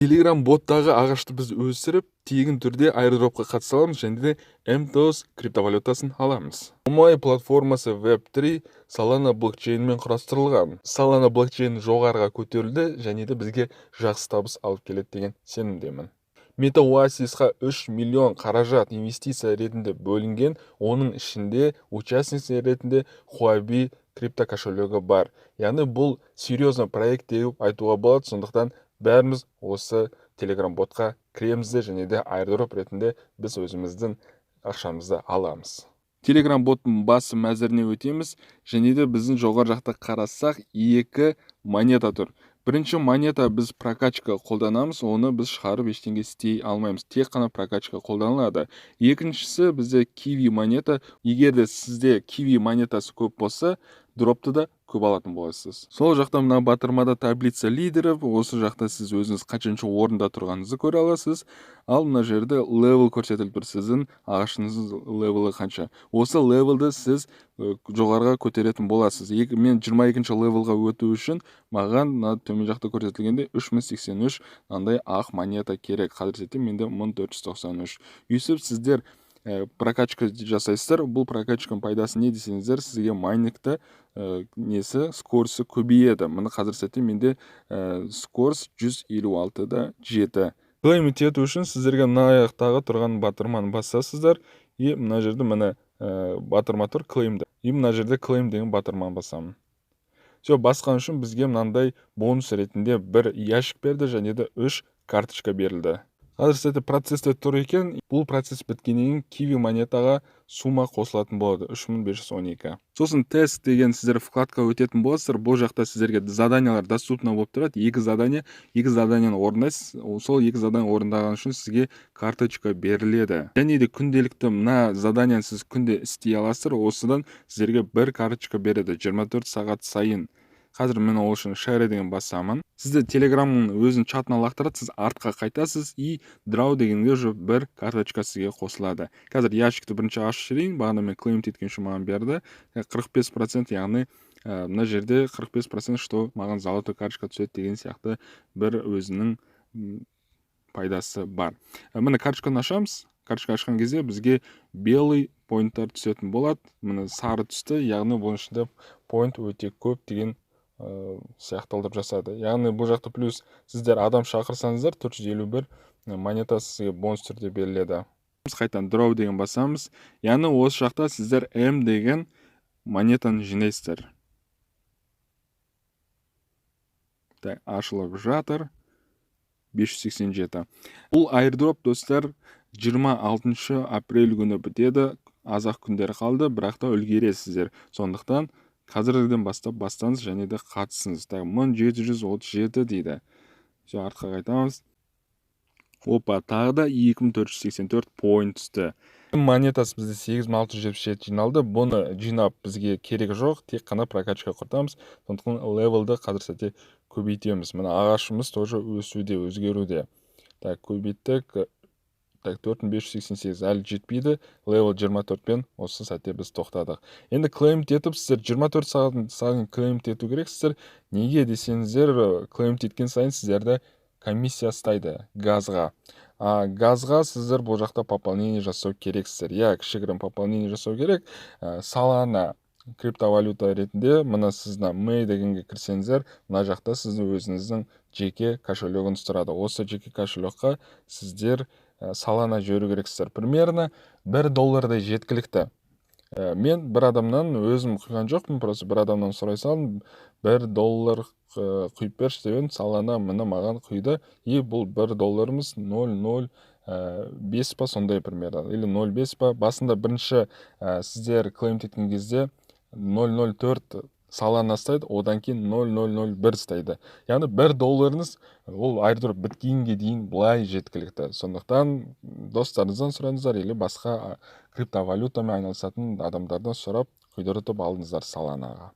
Telegram боттағы ағашты біз өсіріп, тегін түрде airdropқа қатыса аламыз және де MTOS криптовалютасын аламыз. Umai платформасы Web3 Solana блокчейнімен құрастырылған. Solana блокчейні жоғарыға көтерілді және де бізге жақсы табыс алып келеді деген сенімдемін. Meta Oasisқа 3 миллион қаражат инвестиция ретінде бөлінген, оның ішінде участница ретінде Huobi крипто кошелегі бар. Яғни бұл серьезный проект деп айтуға болады, сондықтан бәріміз осы Telegram ботқа кіреміз де және де airdrop ретінде біз өзіміздің ақшамызды аламыз. Telegram боттың басы мәзіріне өтеміз және де біздің жоғары жақта қарасақ екі монета тұр. Бірінші монета біз прокачка қолданамыз, оны біз шығарып ештеңе істей алмаймыз, тек қана прокачка қолданылады. Екіншісі бізде Kiwi монета. Егер де сізде Kiwi монетасы көп болса, дропты да көп алатын боласыз. Сол жақта мына батырмада таблица лидеров, осы жақта сіз өзіңіз қаншаншы орында тұрғаныңызды көре аласыз. Ал мына жерде левел көрсетіліп тұр, сіздің ағашыңыздың левелі қанша. Осы левелді сіз жоғарыға көтеретін боласыз. Мен 22-ші левелға өту үшін маған мына төмен жақта көрсетілгендей 3083 мынандай ақ монета керек. Қазір сәтте менде 1493. Өйстіп сіздер прокачка жасайсыздар. Бұл прокачканың пайдасы не десеңіздер, сізге майнингті несі скорості көбейеді. Міне қазір сәтте менде скорость 156,7. Клейм ету үшін сіздерге мына аяқтағы тұрған батырманы басасыздар и мына жерде міне батырма тұр клеймді. И мына жерде клейм деген батырманы басамын. Все, басқан үшін бізге мынандай бонус ретінде бір ящик берді және де 3 карточка берілді. Қазір сәтте процессте тұр екен. Бұл процесс біткеннен кейін Kiwi монетаға сумма қосылатын болады 3512. Сосын тест деген сіздер вкладка өтетін боласыздар. Бұл жақта сіздерге заданиялар доступно болып тұрады. Екі задание, екі заданияны орындайсыз. Сол екі задание орындаған үшін сізге карточка беріледі. Және де күнделікті мына заданияны сіз күнде істей аласыздар. Осыдан сіздерге бір карточка береді 24 сағат сайын. Қазір мен ол үшін share деген басамын. Сізді Телеграмның өзінің чатына лақтырады, сіз артқа қайтасыз и draw дегенге уже бір карточка сізге қосылады. Қазір ящикті бірінші ашып жіберейін. Бағана мен клейм еткен үшін маған берді 45%, яғни мына жерде 45%, что маған золотой карточка түседі деген сияқты бір өзінің пайдасы бар. Міне, карточканы ашамыз. Карточка ашқан кезде бізге белый поинттар түсетін болады. Міне, сары түсті, яғни бұның ішінде поинт өте көп деген сияқталдырып жасады. Яғни бұл жақта плюс сіздер адам шақырсаңыздар 451 монета сізге бонус түрде беріледі. Біз қайтадан draw деген басамыз. Яғни осы жақта сіздер М деген монетаны жинайсыздар. Так, ашылып жатыр. 587. Бұл airdrop, достар, 26 апрель күні бітеді. Аз-ақ күндер қалды, бірақ та үлгересіздер. Сондықтан қазірден бастап бастаңыз және де қатысыңыз. Так, 1737 дейді. Все, артқа қайтамыз. Опа, тағы да 2484 поинт түсті. Монетасы бізде 8677 жиналды. Бұны жинап бізге керек жоқ, тек қана прокачка құртамыз. Сондықтан левелді қазір сәтте көбейтеміз. Мына ағашымыз тоже өсуде, өзгеруде. Так, көбейттік. Так, 4588 әлі жетпейді. Левел 24-пен осы сәтте біз тоқтадық. Енді клейм етіп, сіздер 24 сағат сайын клейм ету керексіздер. Неге десеңіздер, клейм еткен сайын сіздерді комиссия ұстайды газға. А газға сіздер бұл жақта пополнение жасау керексіздер. Иә, кішігірім пополнение жасау керек. Solana криптовалюта ретінде мына сіз мына Мэй дегенге кірсеңіздер, мына жақта сіздің өзіңіздің жеке кошелегіңіз тұрады. Осы жеке кошелекқа сіздер Solana жіберу керексіздер. Примерно бір доллардай жеткілікті. Мен бір адамнан өзім құйған жоқпын, просто бір адамнан сұрай салдым, бір доллар құйып берші деп едім, Solana міне маған құйды. И бұл бір долларымыз ноль ноль бес па сондай примерно, или ноль бес па. Басында бірінші сіздер клейм еткен кезде ноль ноль төрт Solana ұстайды, одан кейін ноль ноль ноль бір ұстайды. Яғни бір долларыңыз ол airdrop біткенге дейін былай жеткілікті. Сондықтан достарыңыздан сұраңыздар или басқа криптовалютамен айналысатын адамдардан сұрап құйдыртып алыңыздар Solanaға.